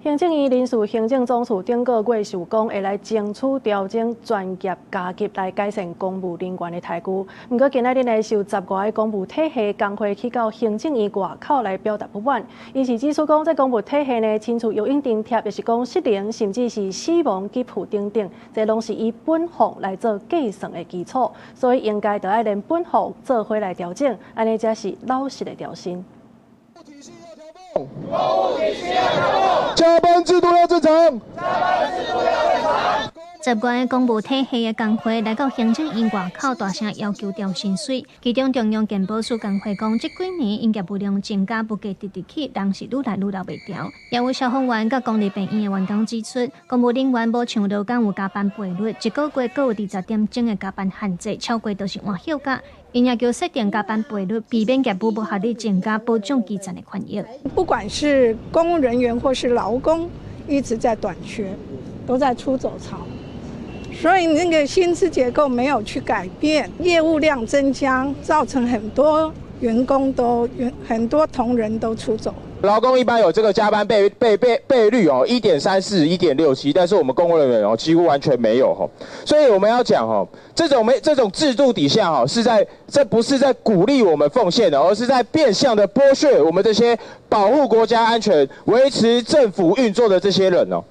行政院人事行政總處頂個月就講會來爭取調整專業加給來改善公務人員的待遇。毋過今仔日呢，受十外个公務體系工會去到行政院外口來表達不滿。𪜶是指出講，這公務體系呢，親像藥引津貼，抑是講失能，甚至是死亡給付等等，這攏是以本俸來做計算的基礎，所以應該著愛連本俸做伙來調整，按呢才是老實的調薪。加班制度要正常。十外个公務體系的工會來到行政院外口，大聲要求調薪水。其中中央健保署工會講，這幾年𪜶業務量增加，物價直直起，人是愈來愈留袂牢。也有消防員佮公立病院的員工指出，公務人員無像勞工有加班倍率，一個月閣有20點鐘的加班限制，超過就是換休假。𪜶要求設定加班倍率，避免業務無合理增加，保障基層的權益。不管是公務人員或是勞工，一直在短缺，都在出走潮。所以那個薪資結構沒有去改變，業務量增加，造成很多員工都很多同仁都出走。勞工一般有這個加班倍率哦，1.34、1.67，但是我們公務人員哦幾乎完全沒有吼，所以我們要講哦，這種沒這種制度底下哈，是在這不是在鼓勵我們奉獻的，而是在變相的剝削我們這些保護國家安全、維持政府運作的這些人哦。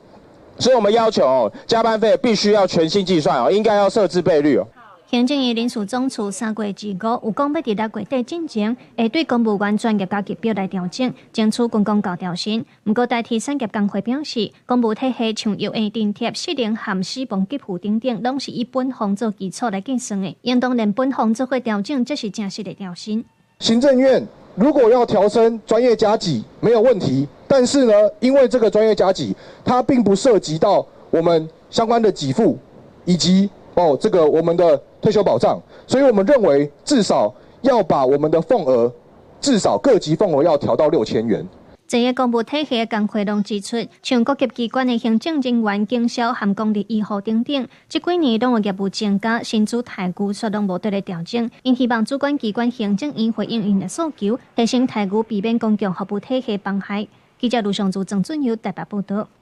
所以我們要求哦，加班費必須要全新計算哦，應該要設置倍率哦。行政院人事總處3月25有講欲佇6月底進前，會對公務員專業加給表來調整，爭取軍公教調薪。毋過代替產業工會表示，公務體系像藥引津貼、失能和死亡給付等等，攏是以本俸做基礎來計算的，應當連本俸做伙調整，才是正式的調薪。行政院如果要調升專業加給，沒有問題。但是呢，因為這個專業加給，它並不涉及到我們相關的給付以及哦這個我們的退休保障，所以我們認為至少要把我們的俸額，至少各級俸額要調到6000元。這個公務體系的工會攏指出，像各級機關的行政人員、警消和公立醫護等等，這幾年攏有業務增加，薪資待遇卻攏無得來調整。𪜶希望主管機關行政院回應𪜶的訴求，提升待遇，避免公共服務體系崩壞。記者盧尚祖、鄭俊友台北報道。